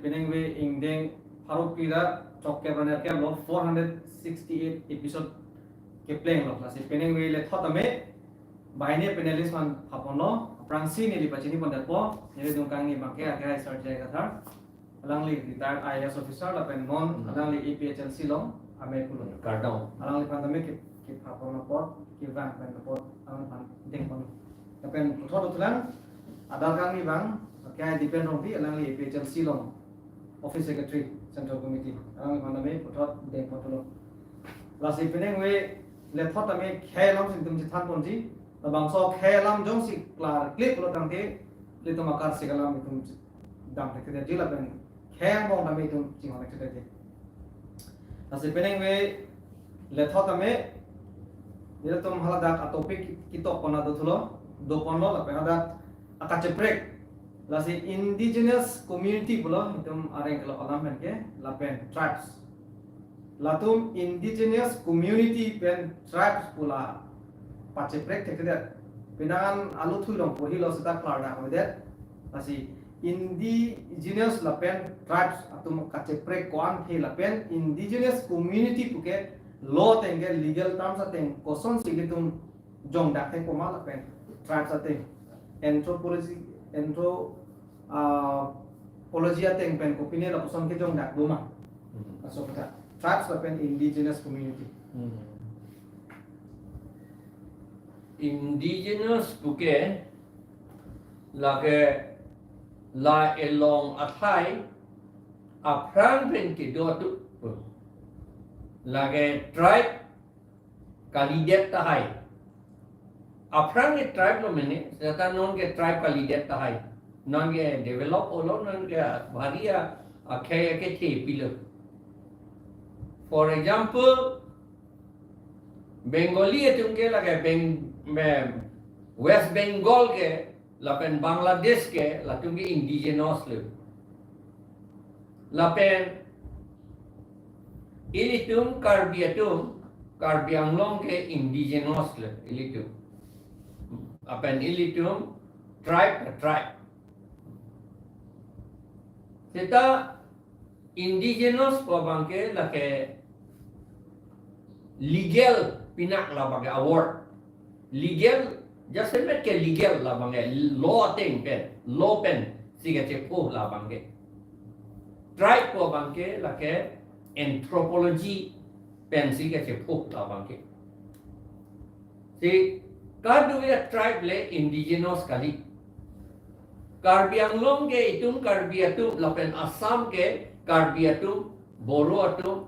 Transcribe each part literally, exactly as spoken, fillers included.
Peningve ingdeng pharo phli ra chok kep ra nerkep lo, four hundred sixty-eight episode keplenglo. Lasi peningve lethot tame banghini panelist aphan phaponlo, aphrangsi neli pachini pondetpo, neli adung kangni abangke Akhai Sarjai Kathar. Alangli retired I A S officer lapen non Hmm. alangli A P H L C along amei pulo. Kardom. Alangliphan tame ke, kephaponlo apot, kevang pen apot, alangliphan dengpon. Lapen puthot dothulang, adar kangni abang, Akhai Dipen Rongpi, alangli A P H L C along office secretary, Central Committee. Alangliphan tame puthot dengpon thulo. Lasi peningve lethot tame khei alamsi nelitum chethanponji, labangso khei alam jongsi klarkli pulo tangte, ilitum akarsik alam itum dam thekthedetji lapen khei angbong tame itum chinghon thekthedetji. Lasi peningve lethot tame, ilitum haladak atopic ketok pon adothulo, doponlo lapen hadak akacheprek. Lasi indigenous community pulo itum areng kelok alam penke, lapen tribes. Latum indigenous community pen tribes pu la pacheprek thekthedet. Penang an alutthu along porhilo seta klardak avedet. Lasi indigenous lapen tribes atum kacheprek ko-an the lapen indigenous community puke law ateng ke, legal terms ateng kosonsi ilitum jongdak thekpo ma lapen tribes ateng anthropology, anthro, ah, pology ateng pen kopine lapuson kejongdak do ma. Hmm. Laso aputhak tribes lapen indigenous community. Hmm. Indigenous puke lake la elong athai aphrang pen kedo atum. Lake tribe kalidet tahai. Aphrang ke tribe lo mene, seta non ke tribe kalidet tahai. Non ke develop olo, non ke bhari a, akhei akethe pilo. For example, Bengali atum ke lake Beng-, Beng-, West Bengal ke, lapen Bangladesh ke, latum ke indigenous lo. Lapen ilitum Karbi atum, Karbi Anglong ke indigenous lo, ilitum. Lapen ilitum tribe, tribe. Seta indigenous pu abangke lake legal pinak labangke award. Legal, jasemet ke legal labangke, law ateng pen, law pensi kachepho labangke. Tribe pu abangke lake anthropology pensi kachepho labangke. Si kadokave a tribe le indigenous kali. Karbi Anglong ke itum Karbi atum lapen Assam ke Karbi atum, Boro atum,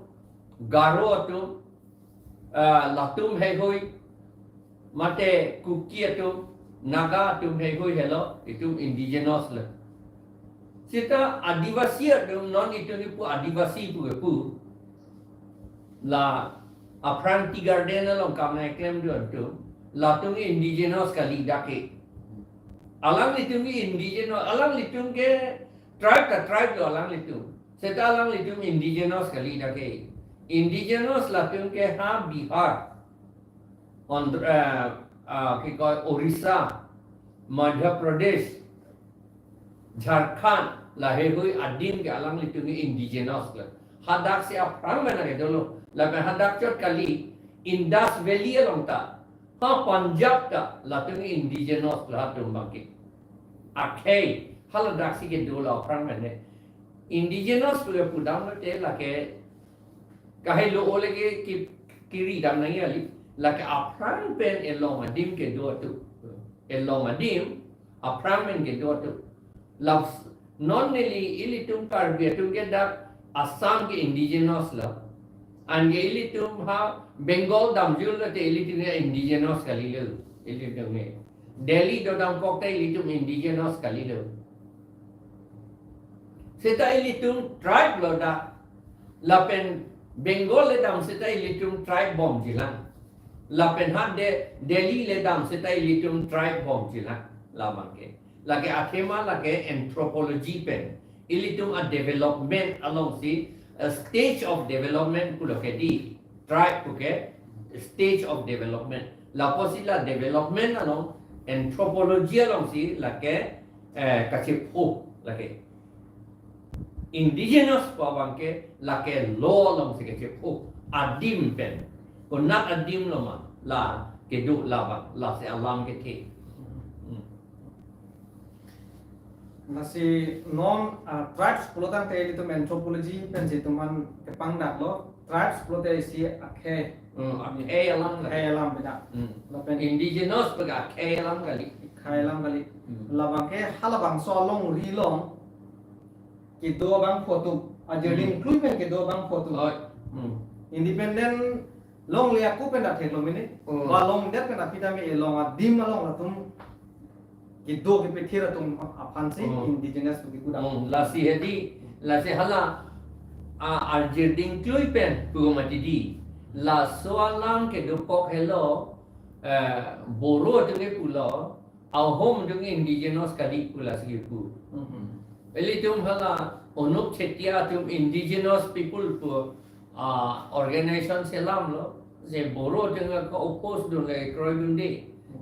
Garo atum, ah, latum heihui, mate Kuki atum, Naga atum heihui helo, itum indigenous lo. Seta Adivasi atum, non itum ipu Adivasi pu kepu, la aphrang tea garden along kam nangkeklem dun atum, latum indigenous kali dak ke. Alanglitum indigenous, alanglitum ke tribe ta tribe lo alanglitum. Seta alanglitum indigenous kali dak ke. Indigenous latum ke ha Bihar, Andhra, ah, ah, ki koi Orissa, Madhya Pradesh, Jharkhand, la heihui adim ke alanglitum indigenous lo. Hadak si aphrang pen ke dolo. Lapen hadak chot kali, Indus Valley along ta, ha Punjab ta, latum indigenous latum abangke. Akhei, haladak si kedo lo aphrang pen. Indigenous pu pudam lote lake kahelo ole ke ki, kiri dam nangji kali. Lake aphrang pen elong adim kedo atum. Elong adim aphrang pen kedo atum. Laps-, non neli ilitum Karbi atum ke dak Assam ke indigenous lo. Anke ilitum ha Bengal damjul lote ilitum ke indigenous kali lo. Ilitum ke Delhi dodam kok ta ilitum indigenous kali lo. Seta ilitum tribe lo dak. Lapen Bengal le dam seta ilitum tribe bomji lang. Lapen ha De-, Delhi le dam seta ilitum tribe bomji lang. Labangke. Lake athema lake anthropology pen. Ilitum a development alongsi, a stage of development pulo ke di. Tribe puke stage of development. Lapusi la development along anthropology alongsi lake, eh, kachepho lake. indigenous pu abangke lake law alongsi kachepho adim pen. Konat adim lo ma la kedo labang, lasi alam kethe. Hmm. Lasi non, ah, tribes pulo tangte ilitum anthropology pensi itum aphan kepangdaklo. Tribes pulote isi akhei. Hmm, akhei alam kali. Akhei alam beda. Hmm. Lapen Indigenous pen akhei alam kali. Akhei alam kali. Hmm. Labangke halabangso alongri along kedo abangphu atum. Ajirding Hmm. klui pen kedo abangphu atum. Oi. Hmm. Independent longle ako pen ta theklong mene. Hmm. Ba longdet pen aphi tame elong adim along latum kedo kepethir atum aphansi Hmm. indigenous pu kepu dak. Hmm, lasi hedi, lasi hala, a, ajirding klui pen pu mati di. Laso alam kedopok helo, eh, Boro atum ke pulo, Ahom atum indigenous kali pu lasi kepu. Mhm. Ilitum hala Anup Chetia atum indigenous people pu, ah, organization selamlo. Je Boro atum ke oppose dunle, kroidunde.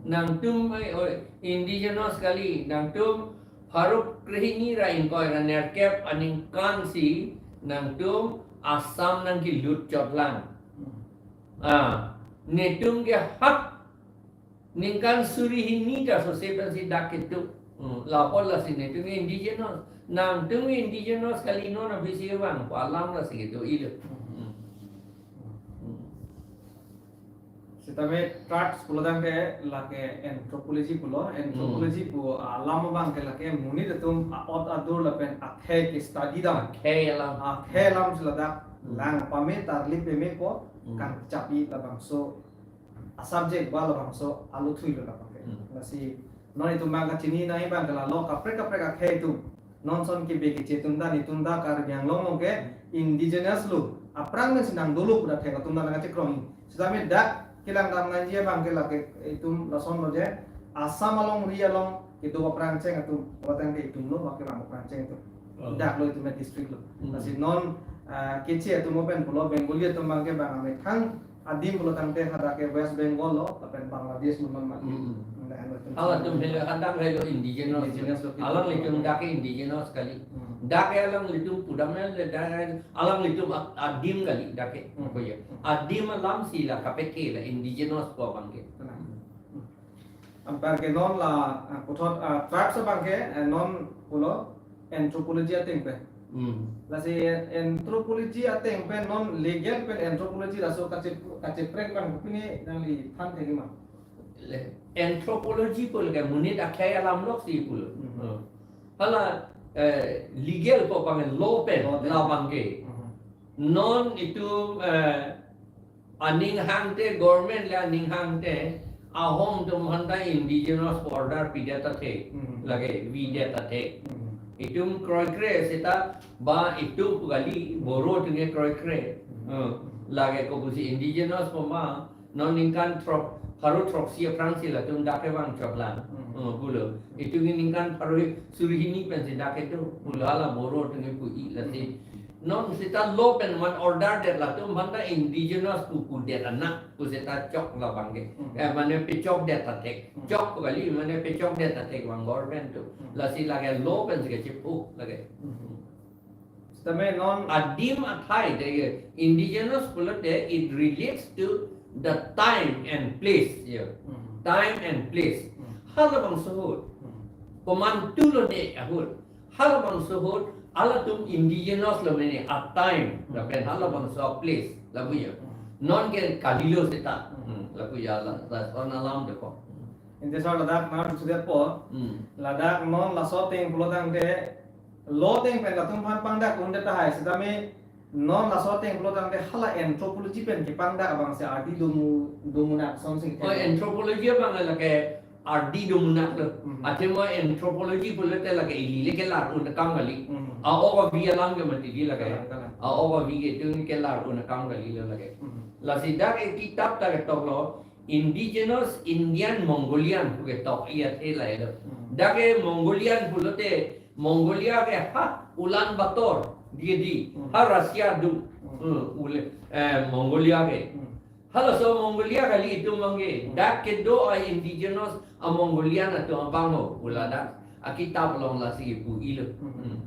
Nangtum, eh, oh, indigenous kali, nangtum pharo krehini ra ingkoi ra nerkep aningkansi nangtum Assam nangkelut chotlang. Mhm. Ah, netum ke hak ningkan suri hini ta sose pensi dak kedo. Hmm, lapor lasi netum indigenous. Nangtum indigenous kali, non abisi vang pu alam lasi kedo-ilo. Hmm. Hmm. Sitame tribes pulo tangte lake anthropology pulo, anthropology pu alam abangke lake monit atum a'ot adur lapen akhei ke study dam. Akhei alam. Akhei alamsi ladak Hmm. lang pame tarli pemepo Hmm. kangchapi labangso a-subject ba labangso aluthui lo labangke. Hmm. Lasi non itum abang kachini nai abangke lalo kaprek kaprek akhei atum. Non ason kebe keche atum ta, netum ta Karbi Anglong along ke indigenous lo. Aphrang nangsi nangdolo pu dak thek atum ta nangkachekroi. Sitame dak kelang dam nangji abangke lake itum lason lo je. Assam alongri along kedo aphrang cheng atum. Pulo tangte itum lo, baki bang aphrang cheng atum. Oh. Dak lo itum district lo. Hmm. Lasi non, ah, keche atum pen pulo Bengali atum abangke bang amethang adim pulo tangte hadak ke West Bengal lo, lapen Bangladesh lo man mati. Hmm. Nah, anu atum. Halatum helo, hadak helo indigenous. Indigenous lo. Alanglitum dak ke indigenous kali. Hmm. Dak ke alanglitum pudamel le, dak alanglitum ad-, adim kali dak ke. Hmm. Ko ya. Adim alamsi la kapethe la indigenous pu abangke. Tenang. Anparke non la, ah, puthot, ah, tribes abangke, eh, non pulo anthropology ateng pen. Hmm. Lasi anthropology ateng pen non legal pen anthropology laso kache, kacheprek abang pine nangli than thekji ma? Le, anthropology pu lake monit akhei alam loksi pulo. Hmm. Hmm. Hala, eh, legal pu abang law pen, Law pen. Labangke. Mhm. Non itum, eh, aning hangte, government le aning hangte, Ahom atum aphan ta indigenous order pidet athe, Mhm. lake pidet athe. Mhm. Itum kroikre seta ba itum pu kali, Boro atum ke kroikre. Mhm. Eh, lake kopusi indigenous pu ma, non ningkan throk, pharo throksi aphrangsi latum dak kevang chotlang. Mhm. Eh, pulo. Itum ningkan pharo suri hini pensi dak kedo. Pulo hala Boro atum ke pu-i lasi. Non seta law pen man order det latum aphan ta indigenous pu pudet anak pu seta chok labangke. Hmm. Eh, mane pechokdet athek. Hmm. Chok pu kali, mane pechokdet athek vang government atum. Hmm. Lasi lake law pensi kachepho lake. Hmm. Sitame non Adim athai de indigenous pulote, it relates to the time and place, ya. Hmm. Time and place. Hmm. Halabangso ahut. Hmm. Komantu lone ahut. Halabangso ahut, halatum indigenous lo mene, a time, lapen halabangso a place, lapu ya. Hmm. Non ke kalilo seta. Hmm. Hmm, lapu ya la, lason alam dekok. Ante sir ladak nang sudet po. Hmm. Ladak non laso ateng pulo tangte law ateng pen latum aphan pangdak undet tahai, sitame non laso ateng pulo tangte hala anthropology pen kepangdak abangsi ardi domu, domunak asonsi Oh, anthropology abang lake ardi domunak lo. Mhm. Athema anthropology pulote lake ili le kelar un akam kali. Mhm. A-ok avi alam ke mati di lake. Kalang, kalang. A-ok avi ke itum kelar un akam kalilo lake. Mhm. Lasi dak e kitap ta ketok lo, Indigenous Indian Mongolian pu ketok, iya the lahelo. Hmm. Dak e Mongolian pulote, Mongolia ke ha Ulaanbaatar dei di, Hmm. ha Russia adung. Hmm. Hmm, ule, eh, Mongolia ke. Hmm. Halaso Mongolia kali itum abangke. Hmm. Dak kedo a indigenous a Mongolian atum abang ho, pu ladak akitap along lasi pu-ilo. Hmm. Hmm.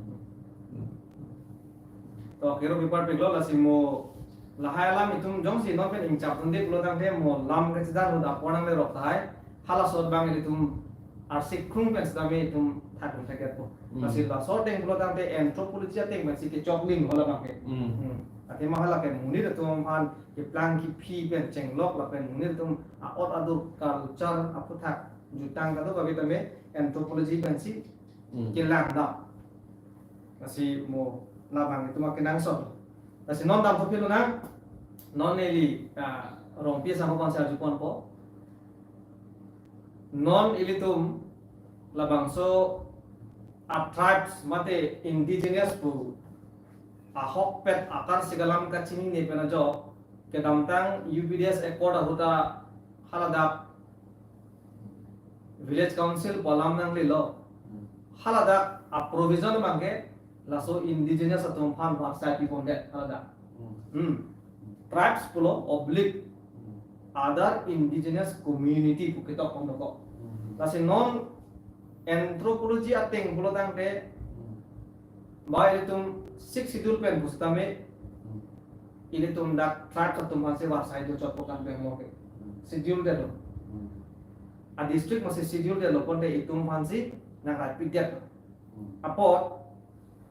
To, kero bipar peglo lasi mo lahai alam itum jongsi non pen ingchap tunde pulo tangte mo lam kachedar ahut apor nanglerok tahai. Halaso abang ilitum arsik krung pen sitame itum thakdun theketpo. Hmm. Lasi laso ateng pulo tangte anthropology ateng pensi kechokling hala abangke. Hmm. Hmm. Athema hala ke monit atum aphan keplang kephi pen chenglok lapen monit atum a-ot aduk culture aphuthak jutang kadokave tame anthropology pensi Hmm. kelang dam. Lasi mo labang itum akenangsot. Lasi non damthu philo nang, non neli, ah, Rongpi asangho aphansi arjuponpo. Non ilitum labangso a-tribes mate indigenous pu ahokpet akarsik alam kachinine pen ajok kedamtang U P D S Accord ahut ta haladak Village Council pu alam nanglelo. Hmm. Haladak a-provision abangke laso indigenous atum aphan varsai pipondet haladak. Hmm. Hmm. Tribes pulo oblique Hmm. other indigenous community pu ketok pondokok. Hmm. Lasi non anthropology ateng pulo tangte Hmm. ba ilitum Sixth Schedule pen pusitame Hmm. ilitum dak tribes atum aphansi varsai do chotpo kan pen mo ke. Hmm. Schedule detlo. Hmm. A-district masi schedule detlo pulote itum aphansi nang right pidet. Hmm. Apot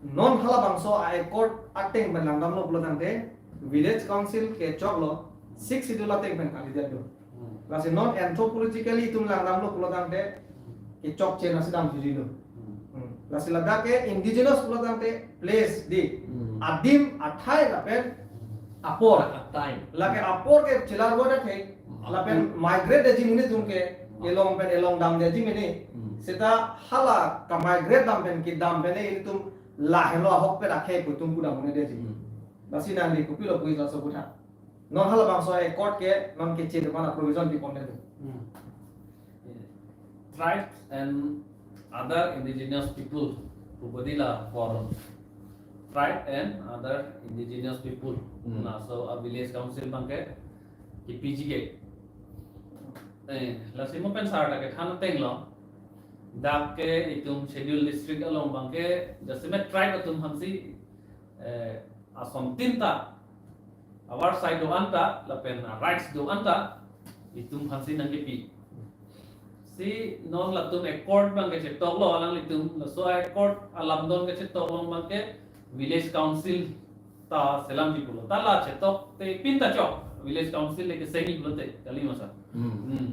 non halabangso a-accord ateng pen langdamlo pulo tangte Village Council kechoklo, Sixth Schedule ateng pen kalidetlo. Hmm. Lasi non anthropologically itum langdamlo pulo tangte kechokche nasi damjujilo. Hmm. Hmm. Lasi ladak ke indigenous pulo tangte place di. Hmm. Adim athai lapen apor. Athai. Lake apor ke chelar boda thek. Hmm. Lapen migrate detji monit atum ke elong pen elong damdetji mene. Hmm. Seta hala ka-migrate dam pen kedam pen ilitum lahelo ahokpet akhei pu itum pudam mene detji. Hmm. Lasi nangli kopilo pu laso puthak. Non halabangso accord ke non kechin mana provision pipondet. Hmm. Tribes and other indigenous people. Pu bodi la for tribe and other indigenous people. Hmm. Laso a-village council abangke kepiji ke. Eh, lasi mo pen sar ta kethan atenglo. Dak ke itum schedule district along abangke jasemet tribe atum aphansi, eh, asontin ta avarsai do-an ta, lapen rights do-an ta, itum aphansi nangkepi. Si non latum accord abangke chetoklo alanglitum, laso accord alamdon kechetok along abangke village council ta selamji pulo. Ta la chetok te pin ta chok, village council le kesengji pulote, kali masa. Hmm. Hmm.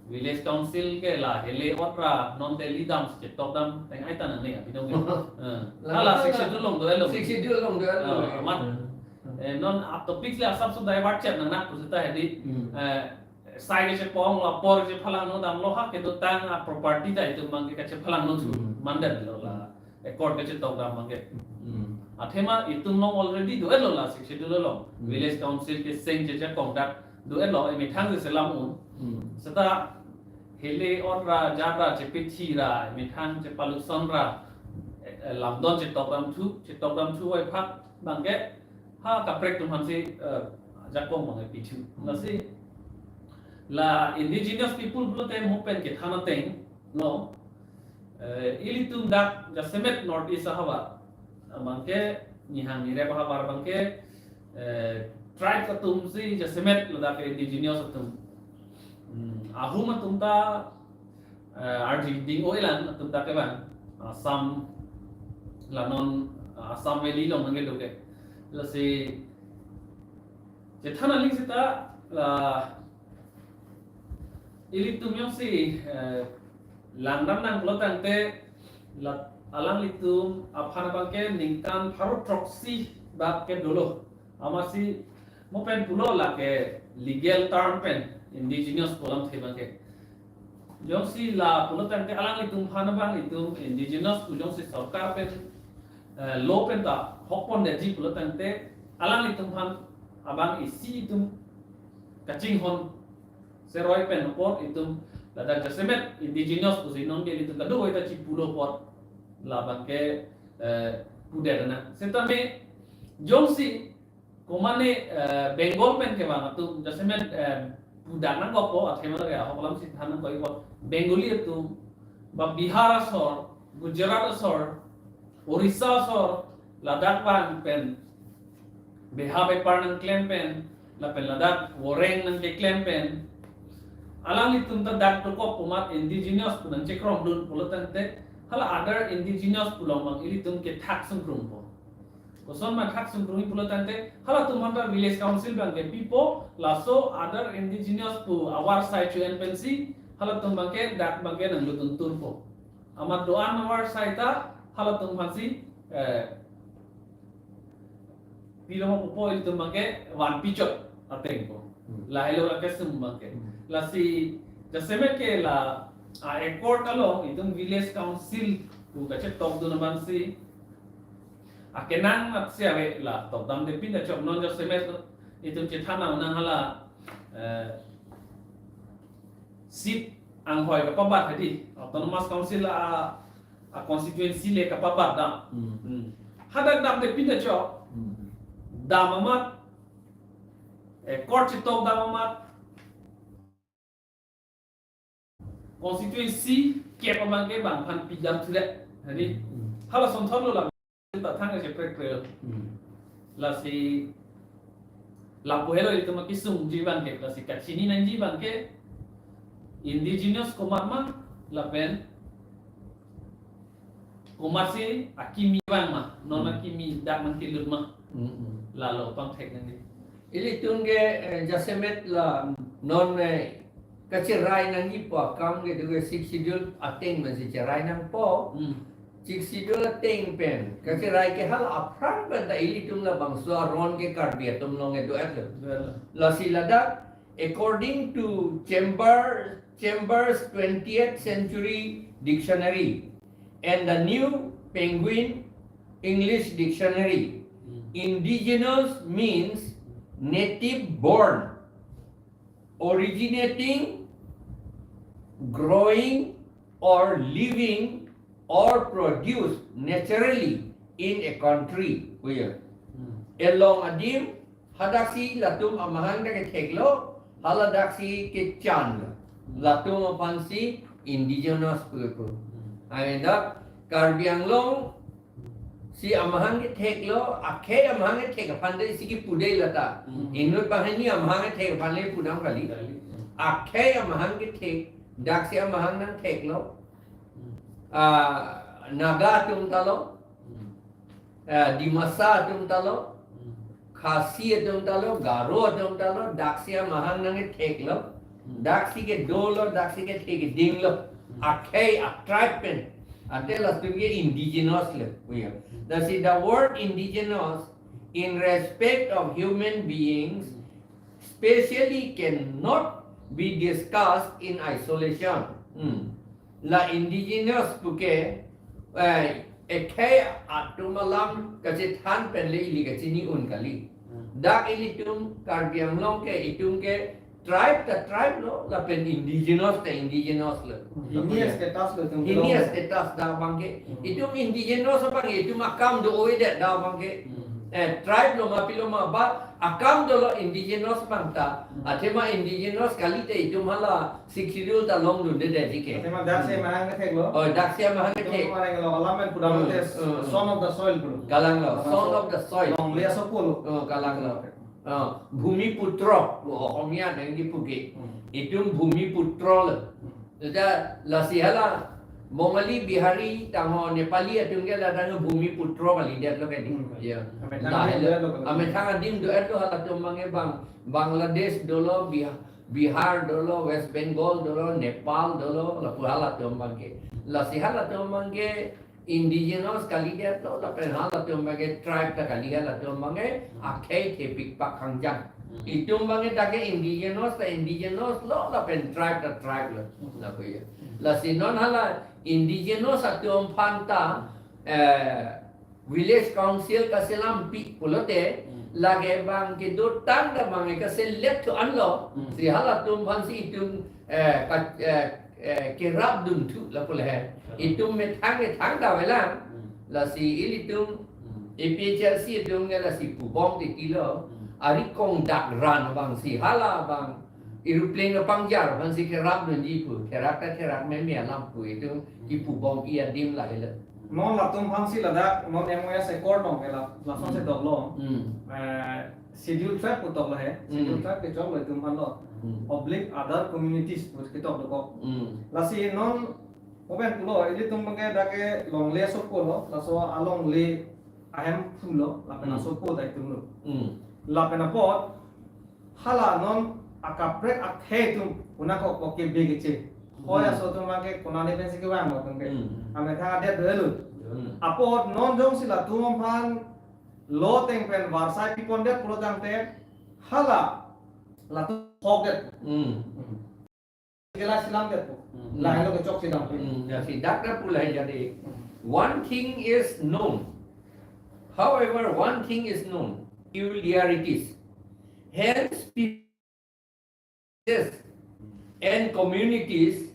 Village council ke la hele ot ra non Delhi damsi chetok dam teng ai ta nangne abidong ke. Eh. La Hala la Sixth Schedule along do-etlo. Sixth Schedule along do-etlo. Eh, amat. Hmm. Eh, non a-topic le asapso divert chet nangnak pusita hedi. Hmm. Eh, sai kecheponglo, apor kechephalangno damlo ha kedotang a-property ta itum abangke kachephalangno thu. Hmm. Mandetlo la. Accord kechetok dam abangke. Hmm. Athema itum along already do-etlo la Sixth Schedule along. Hmm. Village council keseng cheche conduct do-etlo, emethang si selam un. Hmm. Seta hele ot ra, jat ra, chepethi ra, emethang chepalutson ra, eh, eh, lamdon chetok dam thu, chetok dam thu ai phak abangke ha kaprek atum aphansi, eh, jakong abangke pithu. Hmm. Lasi la indigenous people pulote mo pen kethan atenglo. Eh, ilitum dak jasemet North East ahavar abangke, nihang nirep ahavar abangke, eh, tribe atum si jasemet ladak ke indigenous atum. Hmm, Ahum atum ta, eh, arji ding-oilang atum ta ke bang, Assam, la non, Assam Valley along nangkedo ke. Lasi chethan aling sita la ilitum jongsi, eh, langdam nang pulo tangte la alanglitum aphan abangke ningkan pharo throksi bak ke dolo. Amatsi mo pen pulo lake legal term pen indigenous pu alamthe abangke. Jongsi la pulo tangte alanglitum aphan abang itum indigenous pu jongsi sorkar pen, eh, law pen ta hokpondetji pulo tangte alanglitum aphan abang isi itum kachinghon seroi pen apot itum ladak jasemet indigenous pusi non ke ilitum kadokave ta chipulo apot labangke, eh, pudet nang. Setame jongsi komane, eh, Bengal pen kevang atum jasemet, eh, pudak nangkokpo athema lake ahok alamsi than nangkokpo, Bengali atum ba Bihar asor, Gujarat asor, Orissa asor, ladak vang pen beha bepar nangklem pen, lapen ladak woreng nangkeklem pen, alanglitum ta dak dokok pu amat indigenous pu nangchekrongdun pulo tangte, hala other indigenous pu along abang ilitum kethak sungkrungpo. Koson ma thak sungkrung pulo tangte, halatum aphanta village council abangke pipo, laso other indigenous pu avarsai chu-en pensi, halatum abangke dak abangke nanglutuntunpo. Amat do-an avarsai ta, halatum aphansi, eh, pilo ma pupo, ilitum abangke vanpichot atengpo. Hmm. Lahelo akesung abangke. Hmm. Lasi jasemet ke la, ah, accord along itum village council pu kachetokdun abangsi akenang amatsi ave, la tokdamde pin ta chok, non jasemet itum chethan nang hala, eh, seat anghoi kapabat hadi, autonomous council a, a constituency le kapabat dam. Hmm. Hmm. Hadak damde pin ta chok. Hmm. Dam amat, eh, accord chetokdam amat, constituency kep abangke bang aphan pidam thudet. Hadi, hmm, hala sonthotlo la ta thang cheprek prek. Hmm. Lasi lapu helo itum akesungji abangke, lasi kachini nangji abangke indigenous komat ma, lapen komatsi akimi vang ma, non, hmm, akimi dak nangkelut ma. Hmm, hmm. Lalo pangthek nangji. Ilitum ke, eh, jasemet la non, eh, kacherai nangjipo akam ke, itum ke Sixth Schedule ateng pensi cherai nangpo. Hmm. Sixth Schedule ateng pen kacherai ke hala aphrang pen ta ilitum labangso aron ke Karbi atum along ke do-etlo. Do-etlo. Lasi ladak, according to Chamber, Chambers twentieth Century Dictionary and the New Penguin English Dictionary, hmm, indigenous means native born, originating, growing, or living, or produced naturally in a country. Kuya. Hmm. Along adim, hadaksi latum amahang ta ketheklo, haladaksi kechanlo. Hmm. Latum aphansi indigenous pu pu. Hmm. Ai dak Karbi Anglong si amahang ketheklo, akhei amahang kethek aphan ta isi kipu dei lata. Hmm. Inut banghini amahang kethek aphan le pudam kali. Kali. Akhei amahang kethek, daksi amahang nangtheklo. Hmm. Ah, Naga atum ta lo. Hmm. Ah, Dimasa atum ta lo. Hmm. Khasi atum ta lo, Garo atum ta lo, daksi amahang nangketheklo. Hmm. Daksi kedolo, daksi kethek kedinglo. Hmm. Akhei a-tribe pen. Ante latum ke indigenous lo, kuya. Hmm. Lasi the word indigenous in respect of human beings, hmm, specially cannot be discussed in isolation. Hmm. La indigenous puke, eh, akhei atum alam kachethan pen le ili kachini un kali. Hmm. Dak ilitum Karbi Anglong ke, itum ke tribe ta tribe lo, lapen indigenous ta indigenous lo. Hini status lo itum. Hini status dak abangke. Hmm. Itum indigenous abang, itum akam do-oidet dak abangke. Hmm. Eh, tribe lo ma pilo ma ba, akam dolo indigenous abang ta. Hmm. Athema indigenous kalite itum hala Sixth Schedule ta longdunde dei ke. Athema daksi amahang ketheklo. Oh, daksi amahang kethek. Itum areng lo alam pen pudam, hmm, te, hmm, son of the soil pulo. Kalanglo, son of the soil. Longle asopo lo. Oh, kalanglo. Oh, Bhumiputro, oh, Ohomia nangji puke. Hmm. Itum Bhumiputro lo. Hmm. Seta lasi hala Bongali, Bihari, tangho Nepali atum ke ladak Bhumiputro kalidetlo ke di. Hmm. Ya. Amethang, lahelo, adim lo. Amethang adim do-etlo, halatum abangke bang Bangladesh dolo, Bih-, Bihar dolo, West Bengal dolo, Nepal dolo, lapu halatum abangke. Lasi halatum abangke indigenous kalidetlo, lapen halatum abangke tribe ta kali, halatum abangke akhei thepik pak hangjang. Hmm. Itum abangke dak ke indigenous ta indigenous lo, lapen tribe ta tribe lo. Hmm. Lapu ya. Lasi non hala indigenous atum aphanta, eh, village council kaselampi pulote, hmm, lake abangke dotang ta abangke kaselet thu anlo. Hmm. Si halatum aphansi itum, eh, ka, eh, eh, kerapdun thu lapu le. Hmm. Itum methang kethang ta avelang. Hmm. Lasi ilitum, hmm, A P H L C atum ke lasi pubom titi lo. Hmm. Ari kong dak ran abangsi hala abang aeroplane kapangjar aphansi kerapdunji pu. Kerak ta kerak meme alam pu itum, hmm, kipubom-i adim lahelo. Non latum aphansi ladak non M O S Accord tong ke la, lason si Hmm. toklo. Hmm. Eh, Schedule Tribe pu toklo he. Schedule Hmm. Tribe kechoklo itum aphanlo. Hmm. Oblique other communities pu ketok dokok. Hmm. Lasi non open pulo, ilitum ke dak ke longle asopo lo, laso alongle ahem pulo, lapen Hmm. asopo ta itum lo. Hmm. Lapen apot, hala non akaprek akhei atum, una ko koke bege che. Hoi Hmm. aso atum ke konane pensi kevang lo atum ke. Hmm. Amethang adet dolo. Hmm. Apot non jongsi latum aphan lo ateng pen varsai pipon det pulo tangte, hala latum ahok det. Hmm. Kela silam det pu. Hmm. Lahelo kechok silam. Hmm. Ya, si dak dak pu lahai jadi. Hmm. One thing is known. However, one thing is known. Peculiarities. Hence, pe- and communities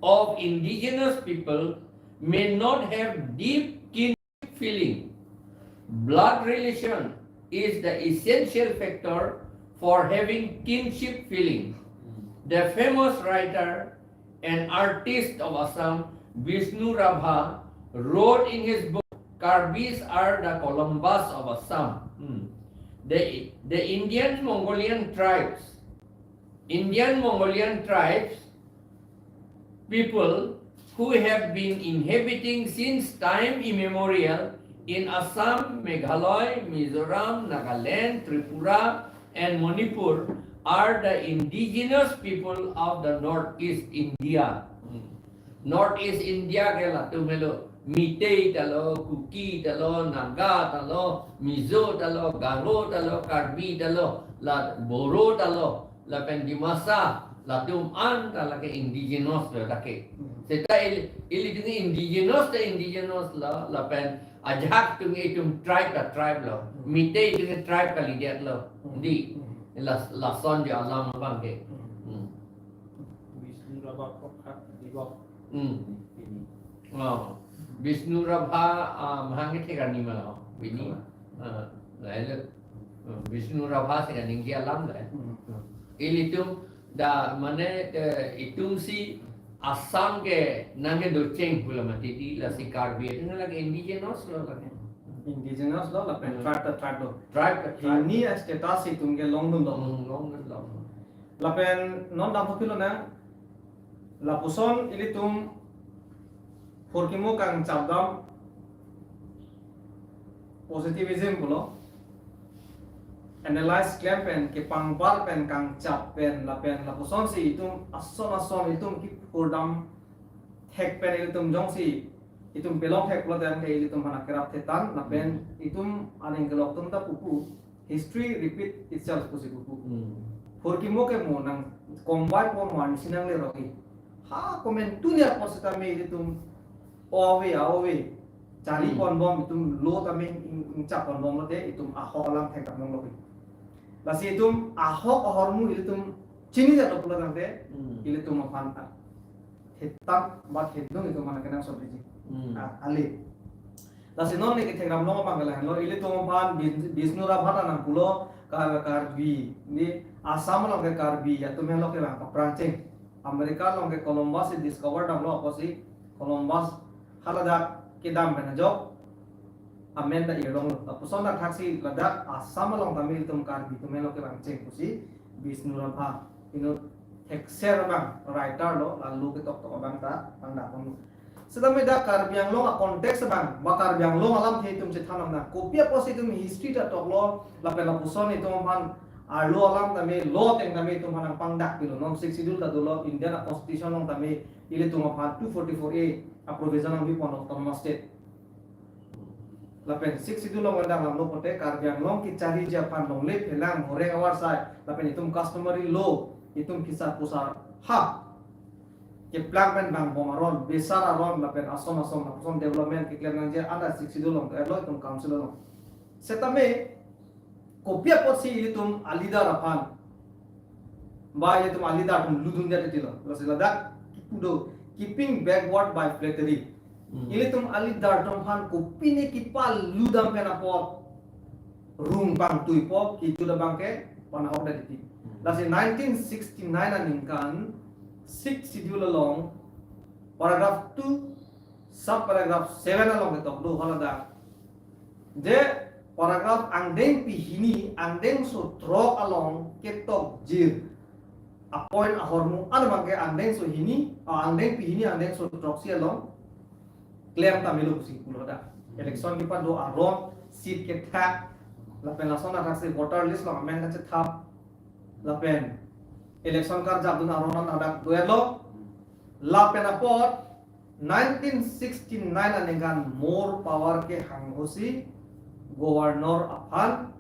of indigenous people may not have deep kinship feeling. Blood relation is the essential factor for having kinship feeling. The famous writer and artist of Assam, Vishnu Rabha, wrote in his book, Karbis are the Columbus of Assam. Hmm. The, the Indian Mongolian tribes, Indian Mongolian tribes, people who have been inhabiting since time immemorial in Assam, Meghalaya, Mizoram, Nagaland, Tripura, and Manipur are the indigenous people of the Northeast India. Hmm. Northeast India ke latum helo, Meitei ta lo, Kuki ta lo, Naga ta lo, Mizo ta lo, Garo ta lo, Karbi ta lo, la Boro ta lo, lapen Dimasa, latum an ta lake indigenous lo lake. Hmm. Seta il-, ilitum indigenous ta indigenous lo, lapen ajahak atum itum tribe ta tribe lo. Hmm. Meitei atum tribe kalidet lo. Hmm. Di, Hmm. la, lason jo alam abang ke. Hmm. Hmm. Vishnu Rabha Prabhat Diwas. Hmm. Pini. Oh. Vishnu Rabha, ah, mahang ke thek arni ma lo. Pini. Kalang. Ah, lahelo. Hmm, Vishnu Rabha si kaningje alam le. Hmm. Ilitum da mane, eh, itum si Assam ke nangkedocheng pula mati di, lasi Karbi atum lake indigenous lo lake. Indigenous lo, lapen Hmm. tribe ta tribe lo. Tribe ta tribe. Hini a-status itum ke longdun lo. Hmm, longdun lo. Lapen non damphokilo nang, lapuson ilitum phurkimo kangchapdam positivism pulo, analyze klem pen, kepangbar pen, kangchap pen, lapen lapusonsi itum ason ason itum kiphurdam thek pen ilitum jongsi itum pelong thek pulo tangte ilitum aphan akerap thetan, lapen Hmm. itum aning kelok atum ta pupu, history repeat itself pusi pupu. Hmm. Phurkimo ke mo nang kombai po mo ansi nanglerok-i. Ha komantunia apot setame ilitum ove a ove chari Hmm. ponbom, itum lo tame ing-, ingchap ponbom lote itum ahok alam thekdam longlo-i. Lasi itum ahok ahormu ilitum chinidetlo pulo tangte Hmm. ilitum aphan ta thetan ba thedung itum aphan kenangsot riji. Hmm. Ah, ale. Lasi non ne kethekdam long abang ke lahenlo, ilitum aphan Bis-, Vishnu Rabha ta nangpulo Kar-, Karbi, ni Assam along ke Karbi atum henlo kevang aphrangcheng. America along ke Columbus si discover damlo apotsi Columbus haladak kedam pen ajok amen ta irlonglo. Lapuson dak thaksi ladak Assam along tame itum Karbi atum henlo kevangcheng pusi Vishnu Rabha inut thekser abang writer lo, lalu ketok tok abang ta pangdakponlo. Setame dak Karbi Anglong a-context abang, ba Karbi Anglong alamthe itum chethan nang. Kopi apotsi itum history ta toklo, lapen lapuson itum aphan arlo alam tame, lo ateng tame itum aphan nangpangdak pilo. Non Sixth Schedule ta dolo, Indian a-constitution along tame, ilitum aphan two forty-four A a-provision nangpipon autonomous state. Lapen Sixth Schedule along dak lamlo pote Karbi Anglong kechariji aphan longle phelang horeng avarsai, lapen itum customary law, itum kisar pusar ha keplang pen vangbom aron, besar aron, lapen ason ason, ason development keklem nangji an ta Sixth Schedule along, eh, lo itum council along. Setame kopi apotsi ilitum a-leader aphan, ba ilitum a-leader atum ludun dia titilo. Lasi ladak kipu do, keeping backward by flattery. Hmm. Ilitum a-leader atum aphan kopine kepaludam pen apot rung pangtui po, kejut abang ke panahok dia titi. Hmm. Lasi nineteen sixty-nine aningkan Sixth Schedule along paragraph two, sub paragraph seven along ketok do haladak. Je paragraph angdeng pihini, angdeng so throk along ketokjir a-point ahormu an abangke angdeng so hini, ah, angdeng pihini, angdeng so throksi along klem ta melo pusi pulo dak. Election kepado aron, seat kethak, lapen lason athaksi voter list along amen kachethap, lapen election karjapdun aron an hadak do-etlo. Lapen apot nineteen sixty-nine aningkan more power kehang hosi governor aphan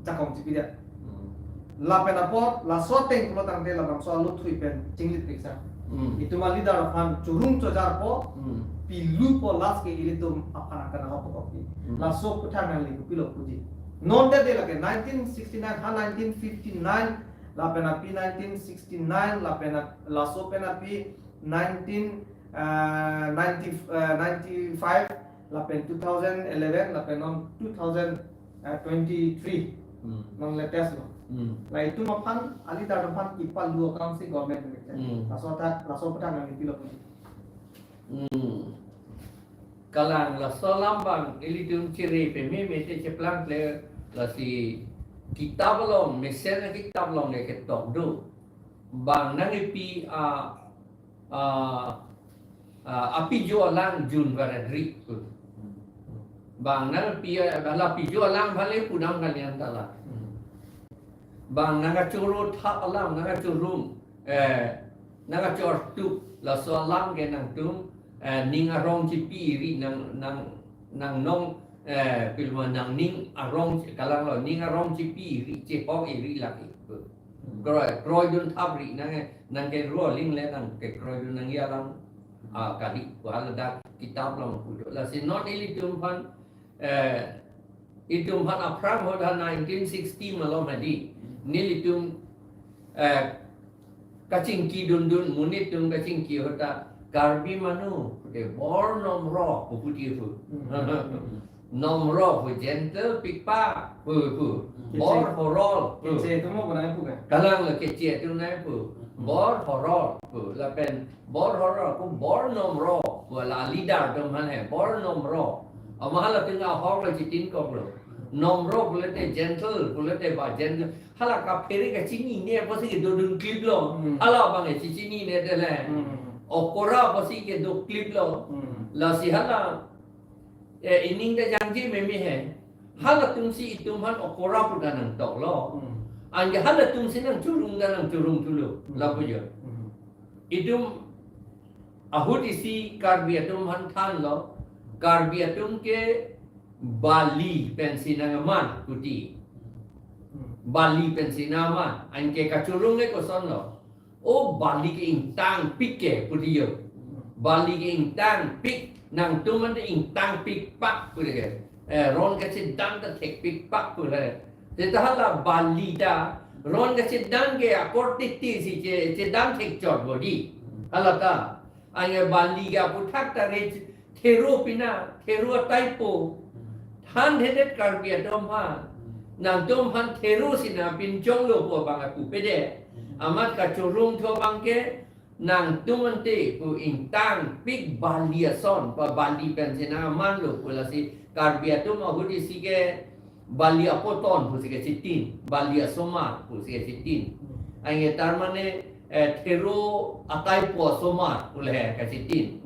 jakong chipidet. Hmm. Lapen apot laso ateng pulo tangte labangso alutthui pen chinglit piksa. Hmm. Itum a-leader aphan churung chojarpo, Hmm. pilupo last ke ilitum aphan akan ahok pokok ki. Hmm. Laso aputhak nangli kopilo puji. Non te de lake nineteen sixty-nine, ha nineteen fifty-nine, lapen api nineteen sixty-nine, lapen ap-, laso pen api nineteen, eh, ninety, eh, ninety-five, lapen two thousand eleven, lapen non two thousand twenty-three. Hmm. Non latest lo. Hmm. La itum aphan, a-leader aphan kipalu akam si government ni. Hmm. Laso athak, laso aputhak nangli kopilo puji. Hmm. Kalang laso alam abang ilitum chiri pememe te cheplangkle, lasi kitab along, mesen kitab along ke ketok do. Bang nangkepi a, a, a, apijo alang June varet ri. Bang nangkepi a, la apijo alang bhale pudam kalian tala. Bang nangkachoro thap alam, nangkachoro, eh, nangkachor tup, laso alam ke nangtum, eh, ning arong chipi ri nang, nang, nangnong, eh, pilma nangning arong chi-, kalang lo, ning arong chipi ri, chehok ri lake. Kroi, kroidun thap ri nang, nangkeroi aling le nangkekroidun nangji alam, ah, kali, haladak kitab along pudo. Lasi non ilitum aphan, eh, itum aphan aphrang ahut ha nineteen sixty malom hadi. Nelitum, eh, kachingki dundun, monit atum kachingki ahut ta Karbi manu, de bor nomrok, pu puti pu. Hmm. Nomrok pu, gentle pikpak pu, pu. Hmm. Bor horol pu. Keche atum mo nangpu ke? Kalang lo keche atum nangpu. Hmm. Bor horol pu. Lapen bor horol pu, bor nomrok pu, la leader atum aphan he, bor nomrok. Ama halatum ahok lo, chitinkok lo. Nomrok pulote gentle, pulote ba gentle. Hala kaphere kachinine apotsi kedodun klip lo. Hmm. Hala abang e chichinine tele. Hmm. Okora apotsi kedo klip lo. Hmm. Lasi hala, eh, ining ta jangji meme he. Halatum si itum aphan okora pu ta nangtok lo. Hmm. Anke halatum si nangchurung ta nangchurung thulo. Hmm. Lapu jo. Hmm. Itum ahut isi Karbi atum aphan thanlo. Karbi atum ke bali pensi nangman puti. Hmm. Bali pensi nangman. Anke kachurung ke koson lo. O bali ke ingtangpik ke puti jo. Bali ke ingtangpik, nangtum ante ingtangpikpak puti ke. Eh, ron kachedan ta thekpikpak pu le. Seta hala bali ta, ron kachedan ke akorte titi si che, chedan thekchot bodi. Hala ta, anke bali ke aputhak ta re Thero pina, Thero ataipo. Thanthedet Karbi atum aphan. Nangtum aphan Thero si nangpinchonglo pu abang apu pede. Amat kachurung thu abang ke, nangtum ante pu ingtangpik bali ason, pa bali pensi nangmanlo pu lasi Karbi atum ahut isi ke bali apoton pusi kachitin, bali asomar pusi kachitin. Anke tar mane, eh, Thero ataipo asomar pu le kachitin.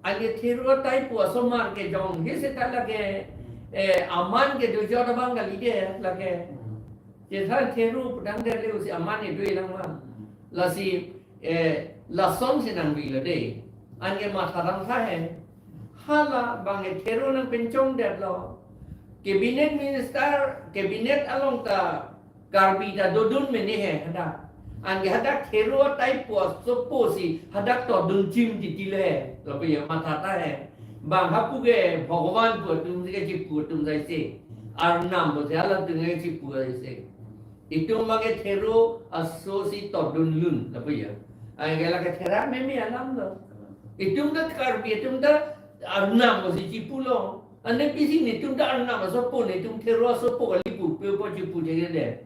Anke Thero ataipo asomar ke jong he seta lake, eh, aman ke dojot abang kali ke lake. Chethan Thero pudang de le usi aman e doi lang ma. Lasi, eh, lason si nangvilo de. Anke matha tangtha he. Hala abang e Thero nangpinchongdetlo. Cabinet minister, cabinet along ta Karbi ta dodun mene he hadak. Anke hadak Thero ataipo asopo si hadak todun chim titi le. Lapu ya matha ta he. Bang hapu ke Bhagwan pu atum si kachipu atum jaise. Arnam pusi halatum ke chipu jaise. Itum abang ke Thero aso si todun lun, lapu ya. Anke lake therak meme alam lo. Itum ta Karbi, itum ta Arnam pusi chipulo. Ante pisi netum ta Arnam asopo, netum Thero asopo kali pu, pe po chipu jeng de.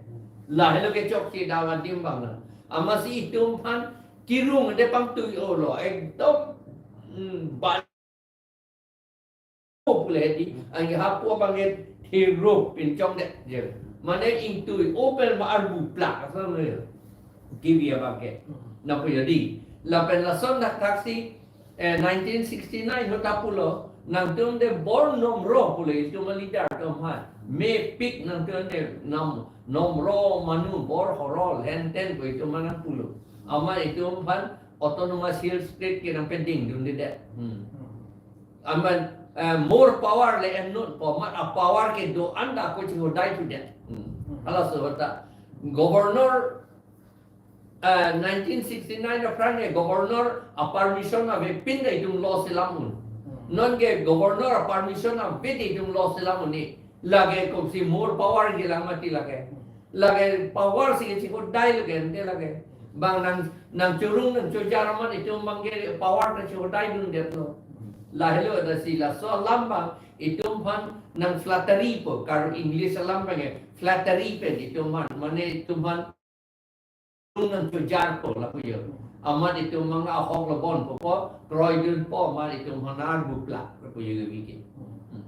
Lahelo ke chokche dawa dim abang la. Amatsi itum aphan kirung de pangtui olo. Ekdom, hmm, ba pule di, anke hapu abangke thero pinchong de, je. Mane ingtui open ma arbu plak, asal ne. T V abangke. Nangpu jadi. Lapen lason dak thaksi, eh, nineteen sixty-nine ahut ta pulo, nangtum de bor nomro pule itum a-leader atum aphan. Mepik nangtum de nom, nomro manu bor horol henten pu itum aphan nangpulo. Amat itum aphan Autonomous Hill State ke nangpeding dunde det. Hmm. Amat, eh, more power le ennon pu amat a-power kedo-an ta ako chihodai thu det. Hmm. Halaso ahut ta. Governor, eh, nineteen sixty-nine aphrang ke governor a-permission avepin ta itum law selam un. Hmm. Nonke governor a-permission ave ta itum law selam un-e. Lake koksi more power kelang mati lake. Lake power si chihodai lake, ante lake. Bang nang, nangchorung nangchojar amat itum abangke power ta chihodai dundetlo. Lahelo ta si laso alam abang itum aphan nang flattery po, kar English alam abangke flattery pen itum aphan, mane itum aphan nangchojar po lapu jo. Amat itum abang ahok lo bon po po, kroidun po, amat itum aphan arbu plak lapu jo ke. Hmm.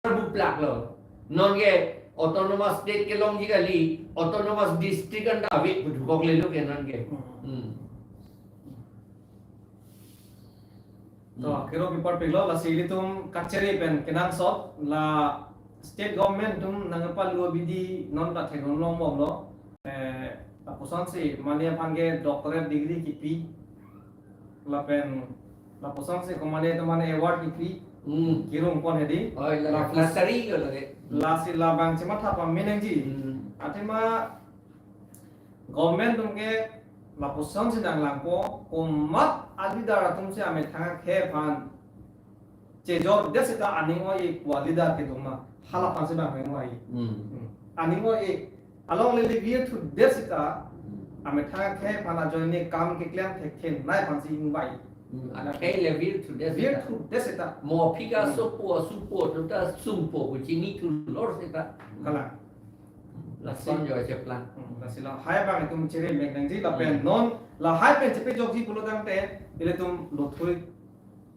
Arbu plak lo. Nonke autonomous state kelongji kali, autonomous district an ta ave pu dokok lelo ke nonke. Hmm. Hmm. To, Hmm. kero pipar pilo, lasi ilitum kachere pen kenangsot, la state government atum nangpalu abidi non ta theklong longbomlo. Eh, lapuson si mane aphan ke doctorate degree kipi. Lapen lapuson si komane atum aphan award kipi. Hmm. Kirung pon hedi. Oi, la La flattery ko lake. Lasi labang chematha pamenangji. Hmm. Athema government atum ke lapuson si nanglangpo, komat a-leader atum si amethang akhei aphan chejor det seta aning oi pu a-leader kedo ma, hala aphan si bang aning oi. Hmm. Hmm. Aning oi, alongle le virthu det seta, Hmm. amethang akhei aphan ajoine kam keklem thekthe nai aphan si ingvai. Hmm. Akhei le virthu det seta. Virthu det seta. Mo aphi ke Hmm. sopo, supo, atum ta sungpo, pu chini thu lor seta. Kalang. Lason jo cheplang. Hmm, lasi lahai abang itum chere mek nangji lapen Hmm. non lahai pen chepejokji pulo tangte ilitum lothui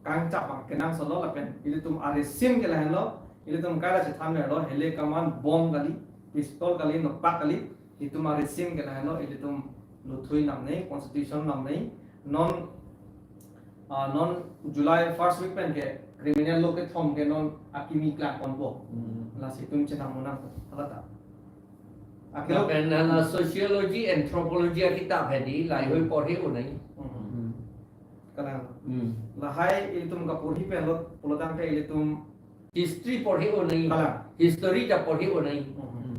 kangchap abang kenangsotlo lapen ilitum a-regime ke lahenlo, ilitum kaira chethan lo, hele kaman, bomb kali, pistol kali, nopak kali, itum a-regime ke lahenlo, ilitum lothui namnei, constitution namnei, non, ah, non July first week pen ke criminal law kethom ke non akimi klang ponpo. Hmm. Lasi itum chethan monang hala ta. Akhirlo Lapen hala sociology, anthropology akitap hedi, lahai hui Hmm. porhi unai. Hmm. Hmm. Kalang. Hmm. Lahai ilitum kaporhi pen lo, pulo tangte ilitum History porhi unai. Kalang. History ta porhi unai. Hmm. Hmm.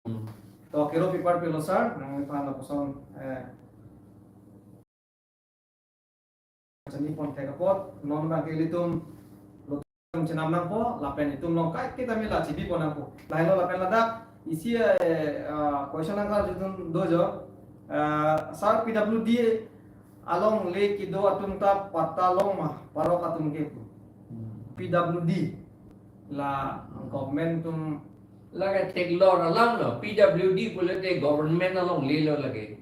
Hmm. To kero pipar pilo sir, nangphan lapuson, eh, chini pon thek apot, non abangke ilitum lo chenam nangpo, lapen itum along kaiketa mela chibi pon nangpo. Lahelo lapen ladak, isi, eh, ah, question nangkarju atum do jo, eh, sir P W D alongle kedo atum ta patta long ma, parok atum ke pu. Hmm. P W D la government atum Lake theklong alam lo, P W D pulote government alongle lo lake.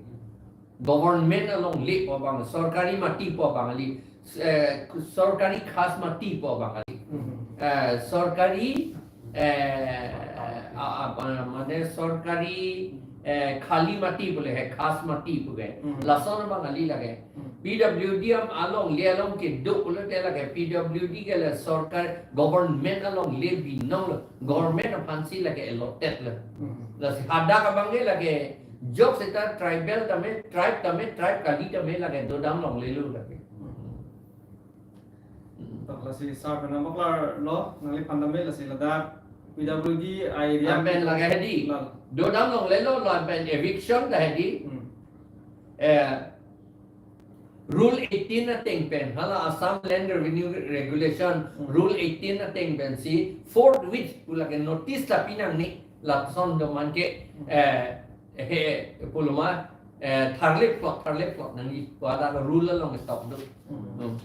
Government alongle pu abang, sorkari mati pu abang kali, eh, sorkari khas mati pu abang kali. Hmm. Eh, sorkari, eh, a, a, mane sorkari, eh, khali mati pule he, khas mati pu ke. Hmm. Lason abang kali lake. Hmm. P W D am alongle along kedo pulote lake P W D ke le sorkar government alongle binong lo, government aphan si lake allotted lo. Hmm. Lasi hadak abang ke lake jok seta tribal tame, tribe tame, tribe kali tame lake dodam longle lo lake. Hmm. Hmm. To lasi sir pen nangpaklarlo, nangliphan tame lasi ladak P W D area Lapen lake hedi. Lal. Dodam longle lo, lapen eviction ta hedi. Hmm. Eh, Rule eighteen ateng pen, hala Assam Land Revenue Regulation, Hmm. Rule eighteen ateng pensi, forthwith, pu lake notice ta pi nangne, lason doman ke, Hmm. eh, he, pulo ma, eh, tharle plot, tharle plot nangji, pu ladak rule along stop do. Hmm. Hmm.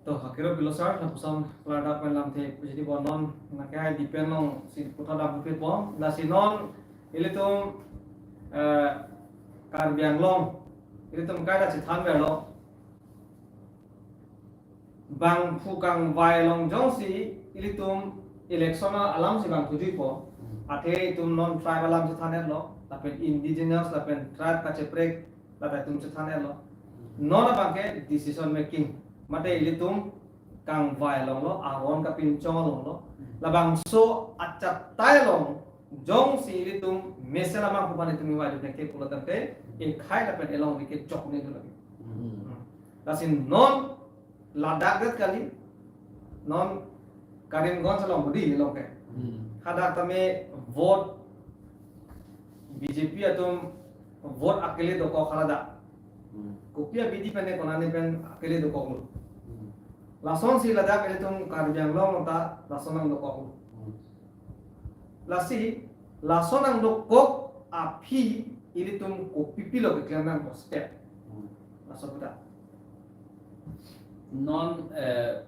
To, hakero pilo sir, lapuson klardak pen lamthe puji di bonon, nake hai depend long si puthot dam pupit bom, lasi non, ilitum, eh, Karbi Anglong, ilitum kaira chethan verlo. bangphu kangvai along jongsi ilitum election alam si bang tujuipo. Hmm. Athe itum non tribe alam si than-etlo, lapen indigenous, lapen tribe kacheprek, lapen itum si than-etlo. Non abangke decision making. Mate ilitum kangvai alonglo, aron kapinchong alonglo. Hmm. Labangso achatai along jongsi ilitum mesen abangphu aphan itum ivai dun ke pulo tangte, ekhai lapen elongri ke chokne dun lagi. Hmm. Lasi non ladak det kali, non Karimganj along budi along ke. Hmm. Hadak tame vote B J P atum vote akele dokok haladak. Hmm. Kopi abidi pen ne konane pen akele dokoklo. Hmm. Lasonsi ladak ilitum Karbi Anglong ta lason nangdokoklo. Hmm. Lasi lason nangdokok aphi ilitum kopi pilo keklem nangpo step. Hmm. Laso puta. Non, eh,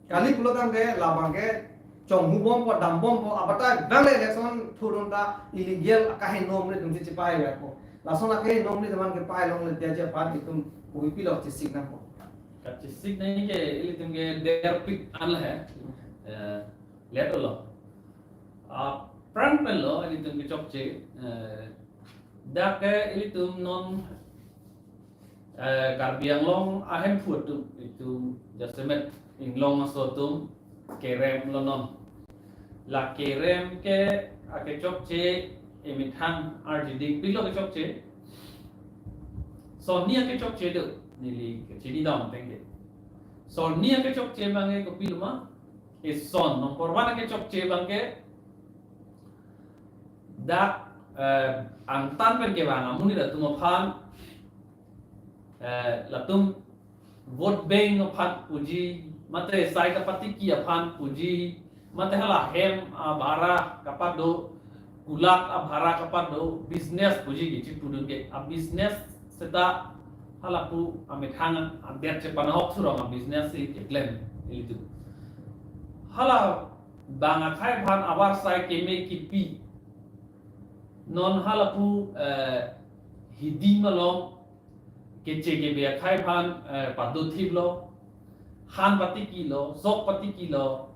kali pulo tangte labang ke chonghubompo, dambompo, abatai bang le election thurun ta illegal akahe nom le itum si chepahai ya ko. Lason akahe nom le teman kepahai longle dia aja aphan itum kopi pilo chesik nangpo. Kachesik nangji ke ilitum ke derpik an la he. Eh, let lo. Aphrang pen lo ilitum kechokche, eh, dak ke ilitum non, eh, Karbi Anglong ahemphu atum itum jasemet inglong aso atum kerem lo non. La kerem ke akechokche emethang arjiding pilo kechokche. Sonni akechokche do, neli kachini dam tengke. Sonni akechokche abangke kopilo ma? Eson, number one akechokche abangke dak, eh, angtan pen kevang amonit atum aphan, eh, latum vote bank aphan puji, mate sai kapatiki aphan puji, mate hala hem abhara kapado, kulat abhara kapado, business puji kechi pudun ke, a business seta halapu amethang adet chepanahok surong a business si keklem ilitum. Hala bang akhai aphan avarsai keme kipi. Non halapu, eh, hidi malom keche kebe akhai aphan, eh, padothiplo, han patikilo, sok patikilo,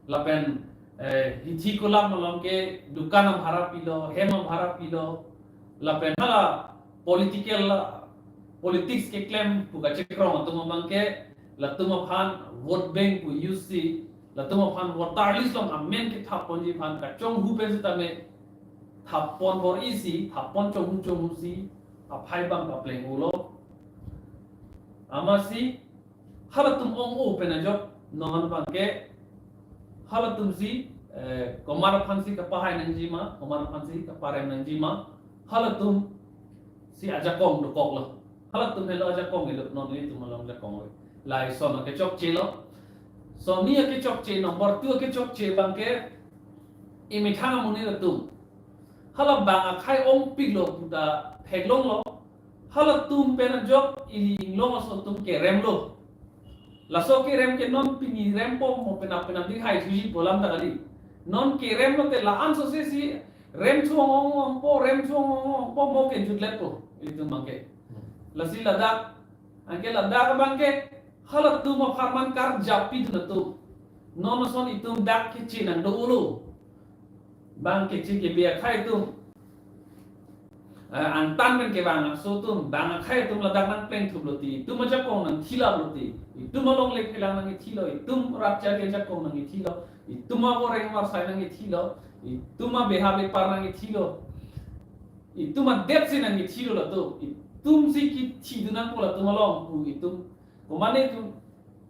lapen, eh, hithi kolam malom ke dukan abhara pilo, hem abhara pilo, lapen hala political, politics keklem pu kachekrong atum abangke latum aphan vote bank pu use si, latum aphan voter list along amen kethap ponji aphan kachonghu pen sitame thap pon bor-isi, thap pon chonghu chonghu si aphai bang papleng-olo. Amatsi halatum ong-o pen ajok non abangke halatum si, eh, komat aphan si kapahai nangji ma, komat aphan si kaparem nangji ma, halatum si ajakong dokoklo. Halatum helo ajakong ilo, non ilitum along jakong lo. La eson akechokche lo. Sonni akechokche, number two akechokche abangke emethang amonit atum. Hala bang akhai ongpiklo puta theklonglo. Halatum pen ajok ili inglong aso atum keremlo. Laso kerem ke non pini rempo mo penap penap di hai thuji pu alam ta kali. Non kerem lote la-an sose si rem chong ong ongpo, rem chong ong ongpo mo ke jutletpo ilitum abangke. Lasi ladak, anke ladak abangke halatum apharman karjap pidun atum. Non ason itum dak keche nangdo-olo. Bang keche kebe akhai atum, eh, angtan pen kevang aso atum, bang akhai atum ladak nangplengthuplo ti, itum ajakong nangthilaplo ti, itum alongle kelang nangkethilo, itum rapcha kejakong nangkethilo, itum avoreng avarsai nangkethilo, itum abeha bepar nangkethilo, itum adet si nangkethilo latum, itum si kethidun nangpo latum along pu itum, komane itum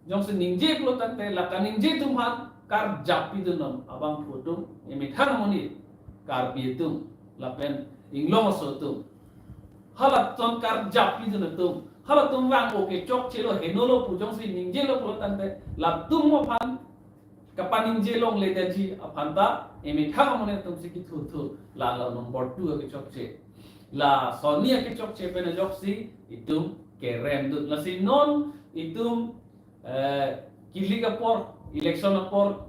jongsi ningje pulo tangte la kaningje atum aphan karjap pidun non abangphu atum, emethang amonit, Karbi atum lapen inglong aso atum. Halatum karjap pidun atum, halatum vang-o kechokchelo henolo pu jongsi ningjelo pulo tangte latum aphan kapaningje longledetji aphan ta emethang amonit atum si kethurthur, la la number two akechokche. La sonni akechokche pen ajoksi itum keremdun. Lasi non itum, eh, kilik apor, election apor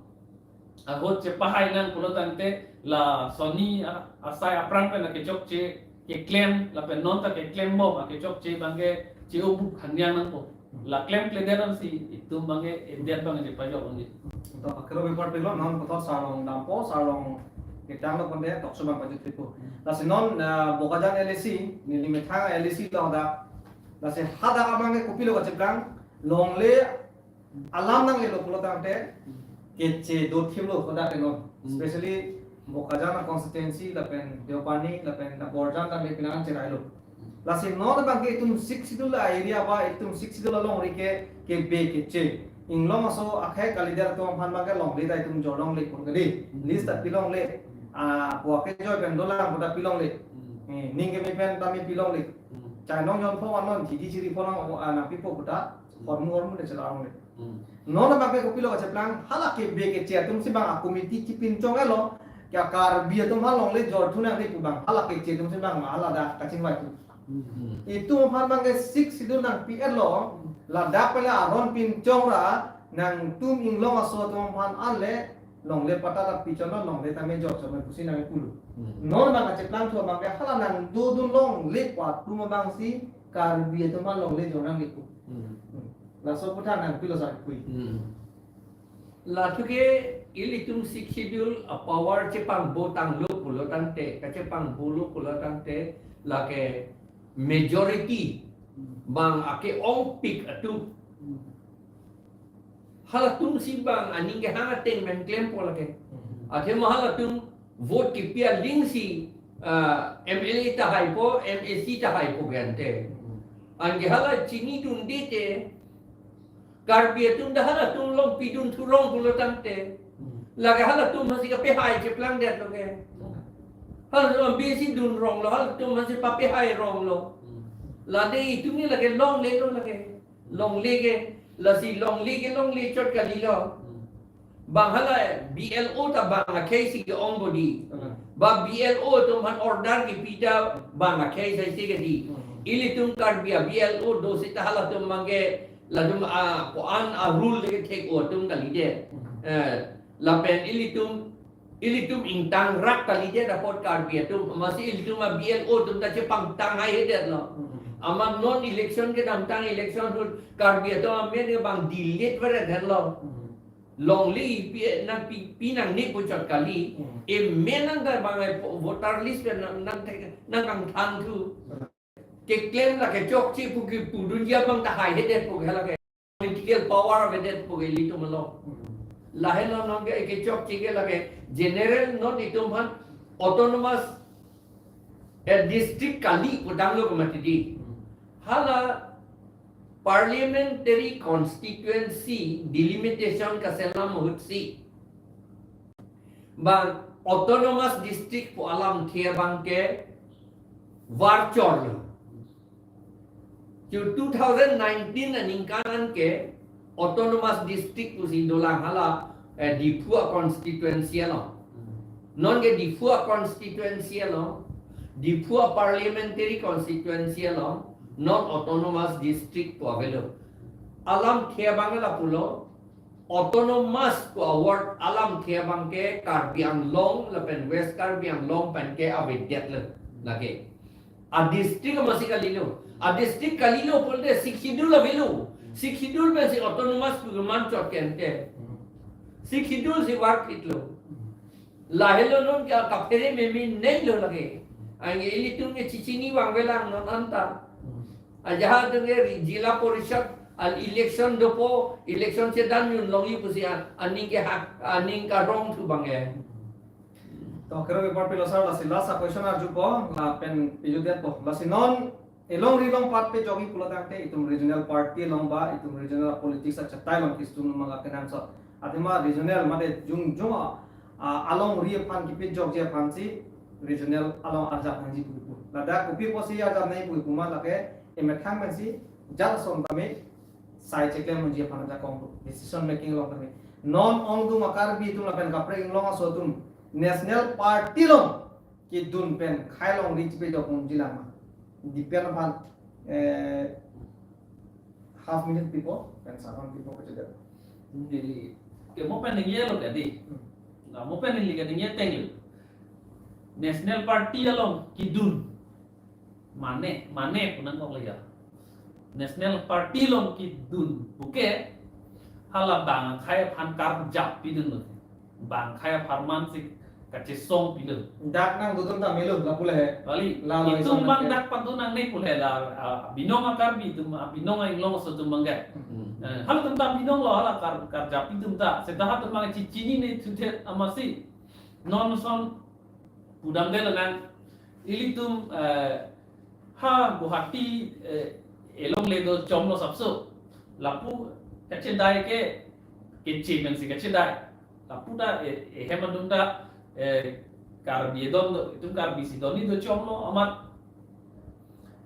ahut chepahai nang pulo tangte la sonni a-, asai aphrang pen akechokche keklem lapen non ta keklembom akechokche abangke che-o buk hangyang nangpo. La klemkledet ansi itum abangke, idet abangke pajok unji. To, akero bepar pilo, non puthot sarlong dampo, sarlong ketang lo konde, tokso abang pajut pipo. Hmm. Lasi non, ah, Bokajan L A C, neli methang L A C lo hadak. Lasi hadak abangke kopilo kacheplang, longle alam nanglelo pulo tangte, keche do thimlo hadak ke non. Hmm. Especially Bokajan constituency, lapen Deopani, lapen Borjan tame pinangan cherailo. Lasi non abangke itum Sixth Schedule area ba itum Sixth Schedule alongri ke, kebe keche. Inglong aso akhei kalidet atum aphan abangke longle ta itum jorlongle pon kali. Hmm. List ta pilongle. Ah, puake joy pen dolang pu ta pilongle. Hmm. Eh, ning keme pen tame pilongle. Hmm. Chainong jon pho anon, chidi chiri pho nang, ah, nangpipo pu ta. Hmm. Hormu hormu de chelangle. Hmm. Non abangke kopilo kacheplang, hala kebe keche atumsi abang a-committee kipinchong-etlo, kya Karbi atum ha longle jor thu nangji pu abang, hala keche atumsi abang ma hala dak kachingvai thu. Hmm. Itum aphan abangke Sixth Schedule nangpi-etlo, ladak pen le aron pinchong ra, nangtum inglong aso atum aphan anle, longle patta ta pichonlo, longle tame jor chonlo pusi nangpulo. Hmm. Non abang kacheplang thu abangke hala nangdodun longle pu atum abangsi Karbi atum ha longle jor nangji pu. Hmm. Hmm. Laso aphuthak nangpilo sar pui. Hmm. Lathu ke ilitum Sixth Schedule a-power chepangbo tanglo pulo tangte, kachepangbolo pulo tangte, lake majority, hmm, abang ake-ongpik atum. Hmm. Halatumsi abang aning kehang ateng pen klempo lake. Hmm. Athema halatum vote kipi alingsi, ah, M L A tahaipo, M A C tahaipo ke ante. Hmm. Anke hala chinidunde te, Karbi atum ta halatum along pidun thurong pulo tangte. Hmm. Lake halatum aphansi kapehai cheplangdetlo ke. Hmm. Halatum aphansi dunronglo, halatum aphansi papehai ronglo. Hmm. Lade itum ni lake longlelo lake. Longle ke, lasi longle ke longle chot kalilo. Hmm. Bang hala B L O ta bang akhei si ke-ong bodi. Hmm. Ba B L O atum aphan order kipi ta bang akhei si ke di. Hmm. Ilitum Karbi a-B L O do seta halatum abangke latum a, ko-an a-rule le kethek-o atum kalidet. Hmm. Eh, lapen ilitum, ilitum ingtangrak kalidet apot Karbi atum, amatsi ilitum a-B L O atum ta chepangtang haihedetlo. Hmm. Amat non election kedamtang election ahut Karbi atum amen ke bang delete veredetlo. Hmm. Longle pi nangpi, pi nangne pu chot kali. Hmm. Amen nang ta bang ai voter list pen nang, nang thek, nangkangthan thu. Hmm. Keklem lake chokche pu kipudunji abang ta haihedetpo ke lake. Political power avedet po ke ilitum along. Hmm. Lahelo non ke kechokche ke lake general non itum aphan autonomous, eh, district kali pu tanglo ke mati di. Hmm. Hala parliamentary constituency delimitation kaselam ahutsi bang autonomous district pu alamthe abangke varchorlo. Ju two thousand nineteen aningkan anke autonomous district pusi dolang hala, eh, Diphu a-constituency along. Non ke Diphu a-constituency along, Diphu a-parliamentary constituency along, non autonomous district pu avelo. Alamthe abang lapulo, autonomous pu a-word alamthe abangke Karbi Anglong lapen West Karbi Anglong pen ke avedetlo lake. A-district amatsi kalilo. A-district kalilo pulote Sixth Schedule avelo. Sixth Schedule pensi autonomous pu keman chot ke ante. Sixth Schedule si var phitlo. Lahelo non ke kaphere meme neilo lake. Anke ilitum ke chichini vangvelang non anta. Ajahak atum ke ri-, Zilla Parishad al-election dopo, election chedan yun longji pusi a, aning ke ha, aning karong thu abangke. To, kero bepar pilo sar, lasi last a-question arjupo, lapen pejutdetpo. Lasi non elongri along pat pejokji pulo tangte itum regional party along ba itum regional politics achatai along kisung numa la kenangsot. Athema regional mate jongjong a, a, alongri aphan kepejokji aphansi regional along arjap nangji pu pu. Ladak kopi apotsi arjap nangji pu pu ma lake emethang pensi jat ason tame sai cheklem unji aphan ajakong pu. Decision making along tame. Non ongdung a-Karbi atum lapen kaprek inglong aso atum national party along kedun pen khei alongri chepejok unji lang ma. Diphu aphan, eh, half minute pipo, pen sarong pipo kachedek. Jadi, ke mo pen ningjelo tadi. Hmm. Na mo pen neli ke ningje tenglo. National Party along kedun. Mane, mane pu nangkok le ya. National Party along kedun puke hala bang akhei aphan karjap pidunlo. Bang akhei apharman si kachesong pilo. Dak nangdun atum ta melo lapu le he. Kali, lalo itum isong bang nangke. Dak pantun nangne pu le la, ah, binong a-Karbi atum, ah, binong a-Inglong aso atum bang ke. Hmm. Eh, halatum ta binonglo, hala kar, karjap pi atum ta. Seta halatum bang chechinine thuthet amatsi. Non son pudamde la nang. Ilitum, eh, ha Guwahati, eh, elongle do chomlo sapso. Lapu kachedai ke, keche pensi kachedai. Lapu ta, eh, ehem adung ta, eh, Karbi edom do, itum Karbi si doni do chomlo amat.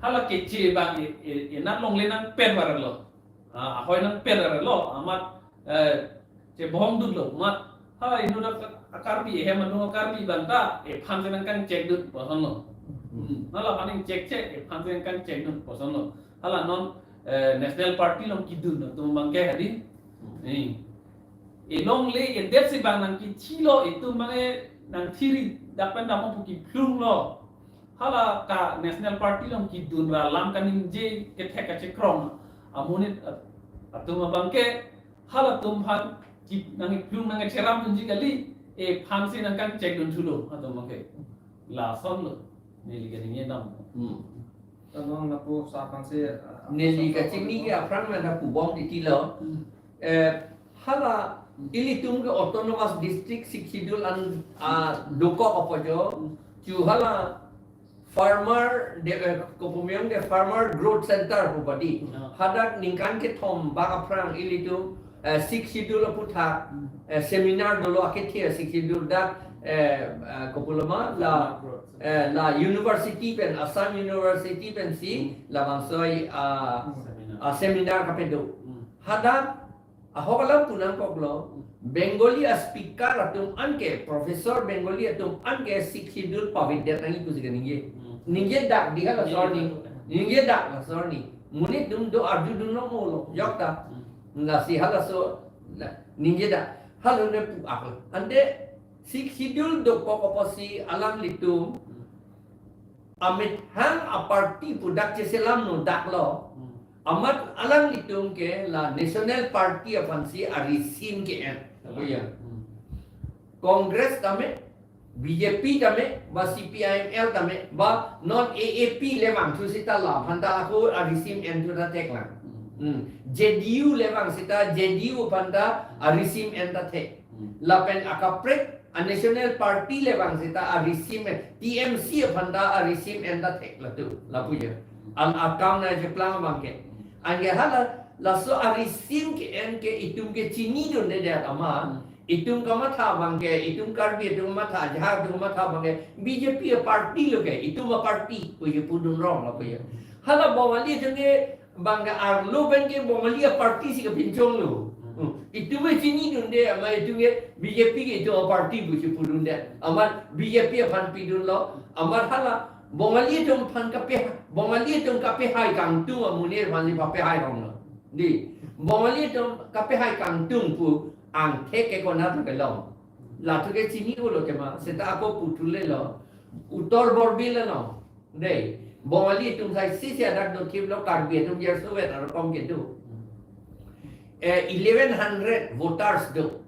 Hala keche bang e, e, enat longle nangpet varlo. Ah, ahoi nangpet varlo amat, eh, chebohong dunlo amat. Hala inut a-Karbi, ehem adung a-Karbi bang ta, ephan si nangkangchek dun pu asonlo. Hmm. Hala aphan nangchek chek, ephan si nangkangchek dun pu asonlo. Hala non, eh, National Party along kedun atum bang ke hadi. Hmm. Eh. Elongle edet si bang nangkithilo, itum bang e nangthiri, dak pen damo pu kephlunglo. Hala ka National Party along kedun ra lam kaningje kethek kachekrong amonit at-, atum abang ke, halatum aphan ki-, nangkephlung nangkacheram dunji kali, ephan si nangkangchek dun thulo atum abang ke. Lasonlo neli kaningje dam. Hmm. Tangong lapu sa aphan si, ah, neli sa kachini ke aphrang nang pubom titilo. Hmm. Eh, hala ilitum ke Autonomous District Sixth Schedule an, ah, dokok apot jo. Hmm. Chu hala farmer de, eh, kopumyong de farmer growth center pu badi. Ah. Hadak ningkan kethom bak aphrang ilitum, eh, Sixth Schedule aputhak, hmm, eh, seminar dolo akethe Sixth Schedule dak, eh, eh, kopuloma la, eh, la university pen, Assam University pensi, hmm, labangso, ah, seminar, ah, seminar kapado. Hmm. Hadak ahok alam pu nangkoklo, Bengali a-speaker atum anke, professor Bengali atum anke Sixth Schedule pavedet nangji pusi kaningje. Hmm. Ningjedak di hala sorni. Ningjedak. Ningjedak la sorni. Monit atum do arjudun lo molo. Jokta. Hmm. Lasi halaso, la, ningjedak. Hala ne pu aklo. Ante Sixth Schedule dokok apotsi alanglitum, hmm, amethang a-party pu dak cheselam no daklo. Hmm. Amat alanglitum ke la National Party aphansi arisim ke-en. Salam. Oh ya. Hmm. Congress tame, B J P tame, ba C P I M L tame, ba non A A P le vangthu seta la aphan ta ako arisim enthu ta thek lang. Hmm. Hmm. J D U le vang seta J D U aphan ta arisim en ta thek. Hmm. Lapen akaprek a-National Party le vang seta arisim en, T M C aphan ta arisim en ta thek latu, lapu ya. An akam nangcheplang abang ke. Anke hala, laso arisim ke-en ke itum ke chinidunde det amat. Hmm. Itum kamatha abang ke, itum Karbi atum kamatha, Jha atum kamatha abang ke, B J P a-party lo ke, itum a-party, pu je pudun rong lapu ya. Hala Bongali atum ke, bang ke arlo pen ke Bongali a-party si kepinchonglo. Hmm. Hmm. Itum ke chinidunde, amat itum ke B J P ke itum a-party pusi pudunde. Amat B J P aphan pidunlo, amat hala Bongali atum aphan kape, Bongali atum kapehai kangtung amonit aphan si papehai ronglo. Di, Bongali atum kapehai kangtung pu angthek ke konat kelong. Lathu ke chini-olo tema, seta ako puthulelo. Uttar Borbil along. Dei, Bongali atum sai sisi adak do thiplo, Karbi atum biar suwet arokom kedo. Eh, eleven hundred voters do.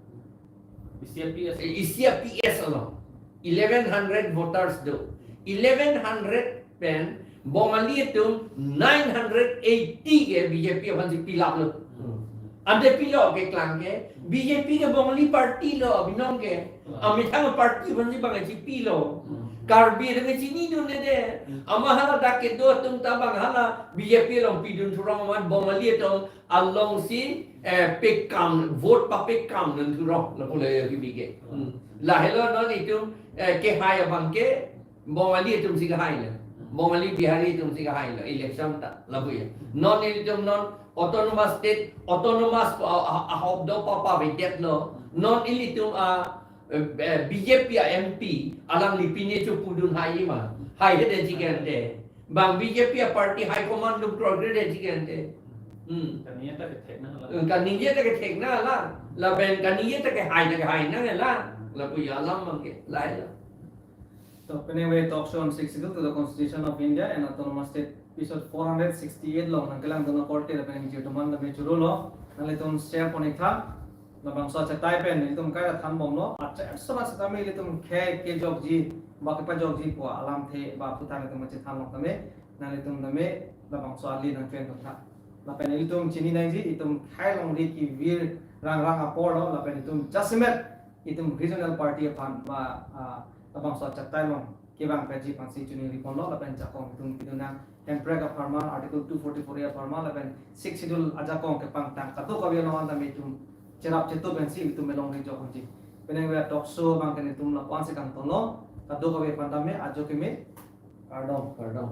Isi a-P S. Eh, isi a-P S along. Eleven hundred voters do. Eleven hundred pen Bongali atum nine hundred eighty ke B J P aphansi pilaplo. Hmm. Ante pilo keklang ke, B J P ke Bongali party lo, binong ke. Hmm. Amethang party aphansi bang chipilo. Hmm. Karbi atum ke chinidunde det. Hmm. Amat hala dak kedo atum ta bang hala B J P along pidun thurong amat Bongali atum alongsi, eh, pekam, vote papekam dun thurong, lapu le ya kibi ke. Hmm. Lahelo non itum, eh, kehai abang ke, Bongali atum si kehailo. Bongali Bihari atum si kehailo, election ta, lapu ya. Non ilitum non autonomous state, autonomous a, a, ahop do papavedetlo. Non ilitum a, eh, eh, B J P a-M P, alangli pine chopudun hai ma. Haihedetji ke ante. Bang B J P a-party high command atum kroikre detji ke ante. Hmm. Kaningje ta kethek nanglang. Hmm, kaningje ta kethek nanglang. Lapen kaningje ta kehai ta kehai nanglang. Lapu ya alam abang ke, lahelo. So, penang we talk show on Sixth Schedule to the Constitution of India and Autonomous State Episode four hundred sixty-eight along nangkelang dun akorte lapen nangji atum an tame choro lo. Nanglitum share pon-ik tha. Labangso achetai pen ilitum kaita thanbomlo. Acha sona setame ilitum khei kejokji, ba kepajokji pu alamthe ba aphuthak ilitum chethan long tame, nanglitum tame labangso ali nangchuen tha. Lapen ilitum chini nangji, itum khei longri kevir rangrang apor lo, lapen itum jasemet itum regional party aphan ba, ah, labangso achetai along kevang peji aphansi choningri ponlo, lapen jakong itum pidun nang Hemprek apharman, Article two forty-four A apharman, lapen Sixth Schedule ajakong kepangtang kadokave along an tame itum cherap chetu pensi itum longri jok unji. Penang via talk show abang ke nelitum lapu-ansi kangtonlo, kadokave aphan tame ajo keme, kardom, kardom.